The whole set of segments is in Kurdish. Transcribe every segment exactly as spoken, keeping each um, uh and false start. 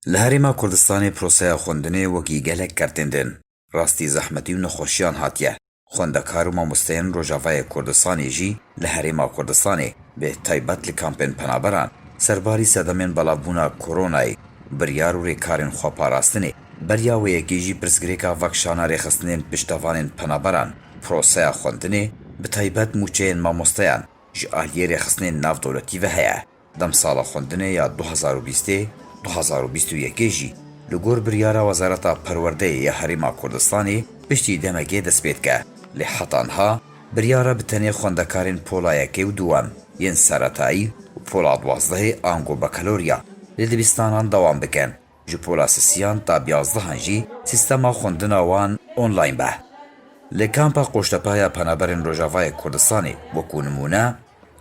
Li Herêma Kurdistanê proseya xwendinê wekî gelek kertên din, rastî zehmetî û nexweşiyan hatiye. Xwendekar û mamosteyên Rojavayê Kurdistanê jî li Herêma Kurdistanê, bi taybet li kampên penaberan, serbarî sedemên belavbûna koronayê, biryar û rêkarên xweparastinê, beriya wê yekê jî pirsgirêka vekişana rêxistinên piştevanên penaberan, proseya xwendinê, bi taybet mûçeyên mamosteyan, ji aliyê rêxistinên navdewletî ve heye. Demsala xwendinê ya du hezar û bîstê, du hezar û bîst û yekê jî li gor biryara Wezareta Perwerdeyê ya Herêma Kurdistanê piştî demekê dest pê dike. Lê heta niha biryara bi tenê xwendekarên pola yekê û duwem yên seretayî û pola duwazdehê ango bakalorya li dibistanan dewam bikin. Ji pola sisiyan ta biyazdehan jî sîstema xwendina wan online be. Li kampa Qoştepe ya Penaberên Rojavayê Kurdistanê, wekû nimûne,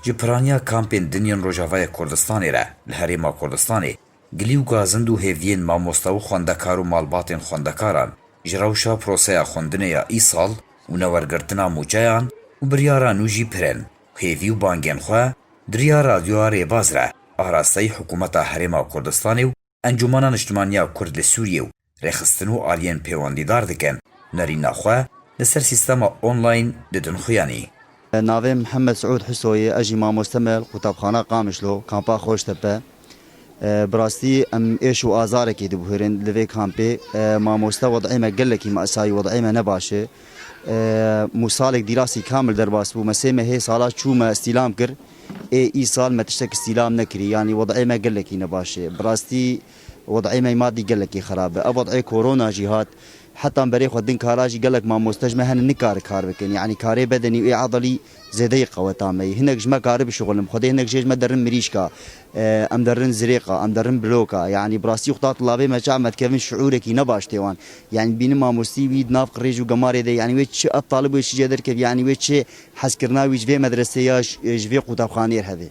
ji piraniya kampên din yên Rojavayê Kurdistanê re li Herêma Kurdistanê, gilî û gazind û hêviyên mamoste û xwendekar û malbatên xwendekaran ji rewşa proseya xwendinê ya îsal û newergirtina mûçeyan û biryara nû jî pir in. Hêvî û bangên xwe di riya radyoya Rêbaz re, arasteyî Hikûmeta Herêma Kurdistanê û Encûmena Niştimanî ya Kurd li Sûriyê û rêxistin û aliyên pêwendîdar dikin, nerîna xwe li ser sîstema online didin xuyanî. Navê Mihemed Siûd Hiso ye, ez jî mamoste me li Qutabxana Qamişlo, Kampa Xoştepe. E, bi rastî em êş û azarekê dibihêrin li vê kampê. E, mamoste, wed'ê me gelekî mesayî, wed'ê me ne baş e. E, mû salek dîrasî kamil derbas bû. Me sê mehê sala çû me îstîlam kir. Ê îsal me tiştek îstîlam nekirî. Yanî wed'ê me gelekî ne baş e. Bi rastî wed'ê me madî gelekî xerab e. Ev wed'ê korona jî hat. Heta em berê xwe din kara jî gelek mamoste ji me hene nikare kar bikin. Yanî karê bedenî û ê edelî zêdeyî qeweta me yî. Hinek ji me kare bişuxulin. Xwedê hinek jê ji me derin mirîşka. E, em derin zirêqa, em derin bloka. Yanî bi rastî xuda tilabê me çav me dikevin şiûrekî ne baş tê wan. Yanî bînin mamostî wî di nav qirêj û gemarê de. Yanî wê çi ev talib wê çi jê derkevî. Yanî wê çi hezkirina wî ji vê medresê ya ji, ji vê qutabxaneyê heve.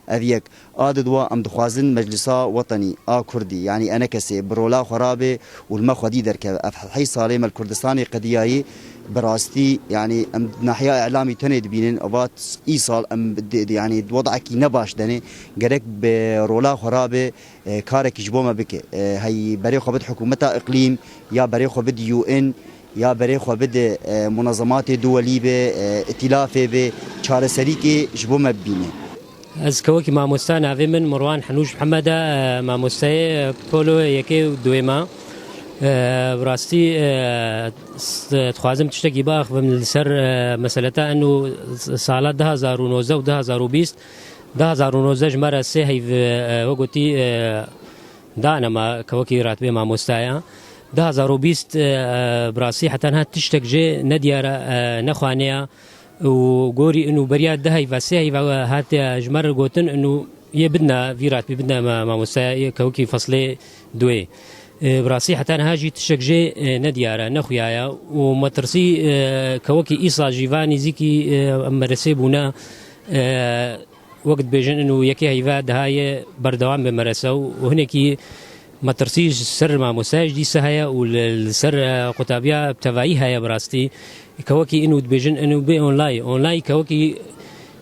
Ev yek. A di dua em dixwazin Meclisa Wetenî a Kurdî, yanî ENKSê, bi rola xwe rabe û li me xwedî derkeve. Ev heh sal e me li Kurdistanê qediyayî, bi rastî, yanî em nahiya îlamî tenê dibînin, eva îsal em di, di, yanî di wed'ekî ne baş de ne, gerek bi rola xwe rabe, e, karekî ji bo me bike. E, hey berê xwe bid hikûmeta îqlîm ya berê xwe bid U N, ya berê xwe bide, e, munezematê duwelî be, e, îtîlafê be, çareserîkê ji bo me bibîne. Ez kewekî mamoste, navê min Mirwan Henûj Mihemed e, e, mamosteyê, e, polo yekê û duê me. E, bi rastî, e, s-, dixwazim tiştekî biaxivim li ser, e, meseleta eno s-, sala du hezar û nozdeh û du hezar û bîst. Du hezar û nozdeh ji me re sê heyv, e, wek gotî, e, dane me kewekî ratibê mamosteya. Du hezar û bîst, e, e, bi rastî heta niha tiştek jê nediyar e, e, nexwaneya û gorî ino beriya du heyva, sê heyva hatiye ji me re gotin ino yê bidna vî ratibî bidna me mamosteya yê kewekî feslê duê. E, bi rastî heta niha jî tiştek jê, e, nediyar e, nexuyaya û me tirsî, e, kewekî îsal jî va nîzîkî, e, em meresê bûne, e, wek dibêjin ino yekê heyva diha yê berdewam be merese û, û hinekî metirsî ji ser mamoste jî dîsa heye û li, li ser, e, qutabiya bi tevayî heye bi rastî. Kewekî ino dibêjin ino bê online. Online kewekî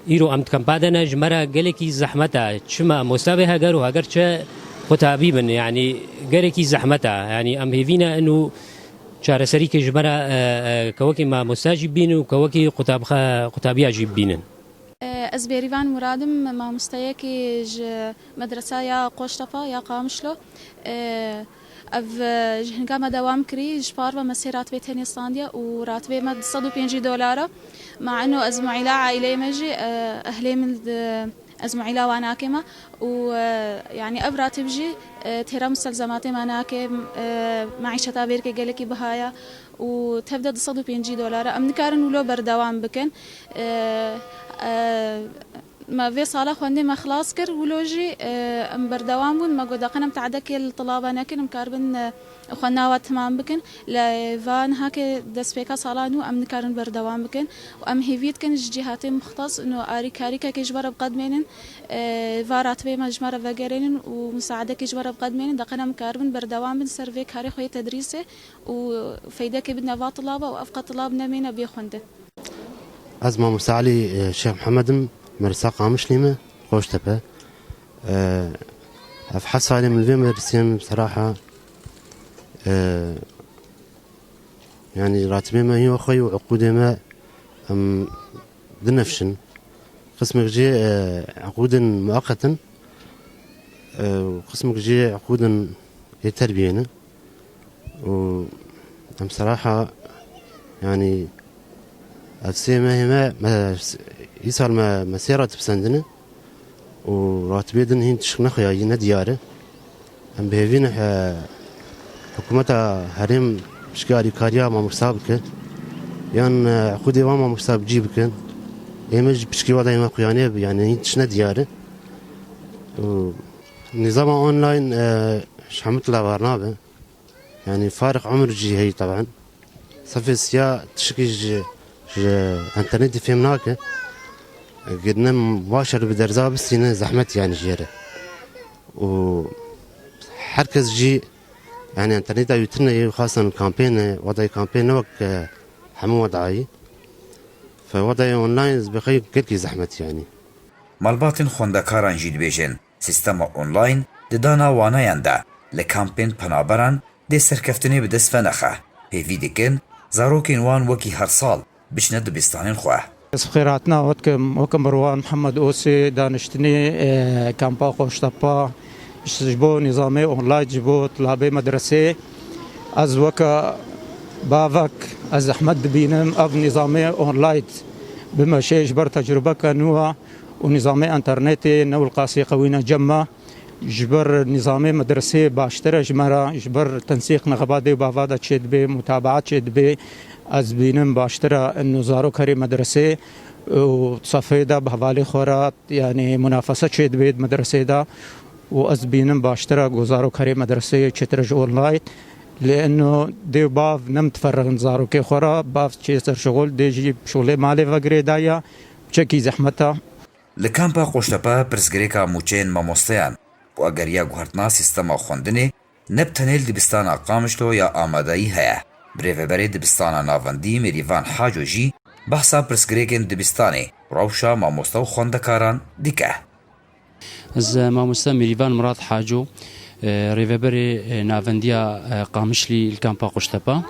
îro em di kampa de ne, ji me re gelekî zehmet e. Çi mamoste bê heger û heger çi qutabî bin, yanî gelekî zehmet e. Yanî em hêvî ne ino çareserîkê ji me re, e, e, kewekî mamoste jî bînin û kewekî qutabxe-, qutabiya jî bînin. Ez Bêrîvan Murad im, mamosteyekî ji medresa ya Qoştepe ya Qamişlo. Ev ji hinga me dewam kirî, ji par ve me sê ratibê tenê standiye û ratibê me du sed û pêncî dolar e. Ma eno ez muîla aîleyê me jî, ehlê min di, ez muîla wan nake me û, yanî ev ratib jî, têra mustelzematê me nake, meîşeta vê rikê gelekî biha ye. û tevde du sed û pêncî dolar e. Em nikarin wilo berdewam bikin. E, e, me vê sala xwendê me xilas kir, wilo jî, e, em berdewam bûn. Me got, deqen em teadekê li tilaba nekin, em karibin, e, xwendina we timam bikin. Lê va niha ke destpêka sala nû em nikarin berdewam bikin. Û em hêvî dikin ji cîhatê muxtes û arîkarîkekê ji we re biqedmênin, e, va ratibê me ji me re vegerênin û misaedekê ji we re biqedmênin. Deqen em karibin berdewam bin ser vê karê xwe yê tedrîsê. û feydekê bidine va tilaba û ev qet tilab nemîne bê xwendin. Ez mamoste Elî, e, Şêx Mihemed im, Medresa Qamişlî me, Qoştepe. E, Ev hesarê min vê me risîn seraha, e, yanî ratibê me hîn xwe û uqûdê me em dinefşin. Qismek jê, e, uqûdên mueqet in, e, û qismek jê uqûdên yê terbiyê ne. Û em seraha, yanî, ev sê mehê me, me, îsal me, me sê ratib sendine û ratibê din hîn tişk nexuyayî, ne diyar e. Em bi hêvî ne, e, hikûmeta herêm piştgirîkariya mamosta bike, yan, e, uqûdê wan mamosta bi cî bikin. Ê me jî piştgirî wada ê me xuyanê bi, yanî hîn tişt ne diyar e. Û nîzama online, e, ji hemû tila bar nabe. Yanî fariq umr jî heyî teben. Sefê siya tişkî ji, ji enternetê fêm nake. Girinem waşer bi derza bistîne zehmet yanî jê re. Û herkes jî yanî enterneta wî tune ye, xasan kampêne, wedayê kampên ne wek, e, hemû wedayî. Fe wedayê online bi xey gelkî zehmet yanî. Malbatên xwendekaran jî dibêjin, sîstema online di dana waneyan de li kampên penaberan dê serkeftinê bi dest ve nexe. Hêvî dikin, zarokên wan wekî her sal biçine dibistanên xwe. Ez bi xêr hatina we dikim. Weke Mirwan Mihemed Osê, daniştinê, e, kampa Qoştepa, ji bo nîzamê online, ji bo tilabê medresê, ez weke bavek, ez zehmet dibînim ev nîzamê online bimeşê ji ber tecrubeke nû e û nîzamê enternetê ne wilqasî qewî ne cem me. Ji ber nîzamê medresê baştir e ji me re, ji ber tensîq nexeba dê û bava de çêdibe, mutabaa çêdibe. Ez bînim baştir e ino zarok herê medresê û sefê de bi hevalê xwe re, yanî munafese çêdibe di medresê de û ez bînim baştir e ku zarok herê medresê çêtir e ji online. Lê ino dê û bav nemtiferixin zarokê xwe re, bav çê ser şixul, dê jî şixulê malê ve girêdaye, çekî zehmet e. Li kampa Qoştepe pirsgirêka mûçeyên mamosteyan û egeriya guhertina sîstema xwendinê ne bi tenê li dibistana Qamişlo ya amadeyî heye. Birêveberê dibistana navendî Mêrîvan Haco jî behsa pirsgirêkên dibistanê, rewşa mamoste û xwendekaran dike. Ez, e, mamoste Mêrîvan Murat Haco, e, rêveberê, e, navendiya, e, Qamişlî li kampa Qoştepa.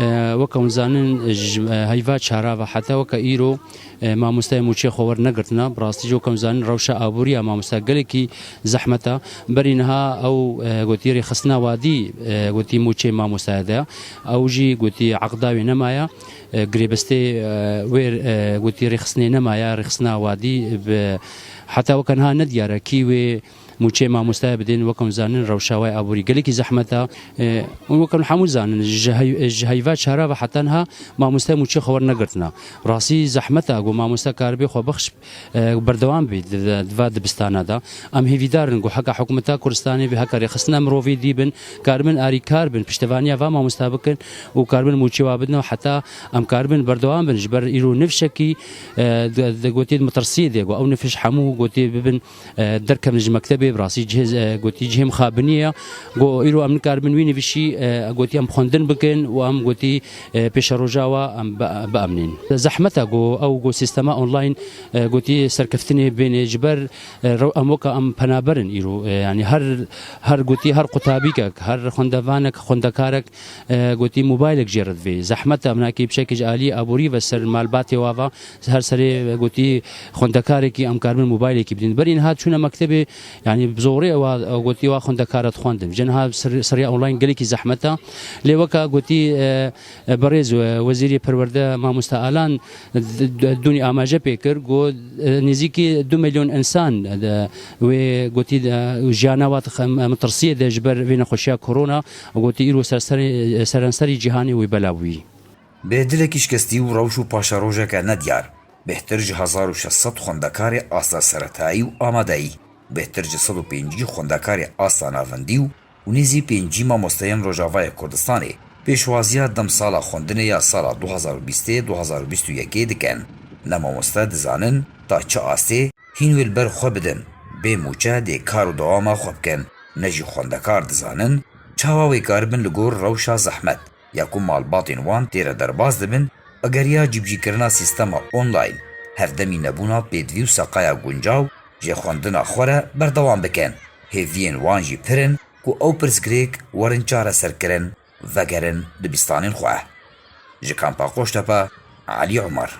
E, weke hûn zanin, ji, e, heyva çara ve heta weke îro, e, mamosteyê mûçê xwe wernegirtina. Bi rastî jî weke hûn zanin rewşa aboriya mamosta gelekî zehmet e. Berî niha ew, e, gotî rêxistina wadî, e, gotî mûçê mamostaya de. Ew jî gotî eqda wê nemaye. E, girêbistê, e, wê, e, gotî rêxistinê nemaye, rêxistina wadî bi heta weke niha nediyar e kî wê mûçê mamostaya bidên. Weke hûn zanin rewşa wê aborî gelekî zehmet e. E, û weke hûn hemû zanin, ji hey-, ji heyva çara ve heta niha mamoste mûçê xwe wernegirtina. Rastî zehmet e ku mamoste karibe xwe bexş, e, berdewam bî di, di, di va dibistana de. Em hêvîdar in ku heka hikûmeta Kurdistanê bê, heka rêxistina mirovî dî bin, karibin arîkar bin, piştevaniya va mamosta bikin û karibin mûçê wa bidin û heta em karibin berdewam bin. Ji ber îro nifşekî, e, di, di gotî di metirsiyê de ku ew nifiş hemû gotî bibin, e, derkevin ji mektebê, bi rastî cihê, e, gotî cihê mixabiniyê ye. Ku îro em nikaribin wî nivîşî, e, gotî em xwendin bikin û em gotî, e, pêşeroja wa em bi-, biemnên. Zehmet e ku ew ku sîstema online, e, gotî serkeftinê bênê ji ber, e, rew-, em weke em penaber in îro. E, yanî her, her gotî her qutabîkek, her xwendevanek, xwendekarek, e, gotî mobaylek jê re divê. Zehmet e, minakî piçekî ji alî aborî ve ser malbatê wa ve, her serê, e, gotî xwendekarekî em karibin mobaylekî bidîn. Berî niha çûne mektebê, yanî bi zorê ewa, e, gotî wa xwendekara dixwendin. Ji niha ser-, seriya online gelekî zehmet e. Lê weke gotî, e, e, berêz, e, Wezîrê Perwerde Mamoste Alan d-, d-, dûnî amaje pê kir, got, e, nêzîkî du milyon însan, e, wê gotî, e, jiyana wa dixem-, e, metirsiyê de ji ber vê nexweşiya korona. Gotî îro ser serê, seranserî cîhanê wê bela bûyî. Bi dilekî şikestî û rewş û paşerojeke nediyar, bêhtir ji hezar û şeş sed xwendekarê asta seretayî û amadeyî, bêhtir ji sed û pêncî xwendekarê asta navendî û, û nêzî pêncî mamosteyên Rojavayê Kurdistanê pêşwaziya demsala xwendinê ya sala du hezar û bîstê du hezar û bîst û yekê dikin. Ne mamoste dizanin ta çi astê hîn wê li ber xwe bidin, bê mûçe dê kar û dewama xwe bikin, ne jî xwendekar dizanin çawa wê karibin li gor rewşa zehmet ya ku malbatên wan tê re derbas dibin, egeriya cîbicîkirina sîstema online, hevdemî nebûna pêdivî û seqaya guncaw jê xwendina xwe re berdewam bikin. Hêviyên wan jî pir in ku ew pirsgirêk werin çareserkirin, vegerin dibistanên xwe. Ji Kampa Qoştepe, Elî Omer.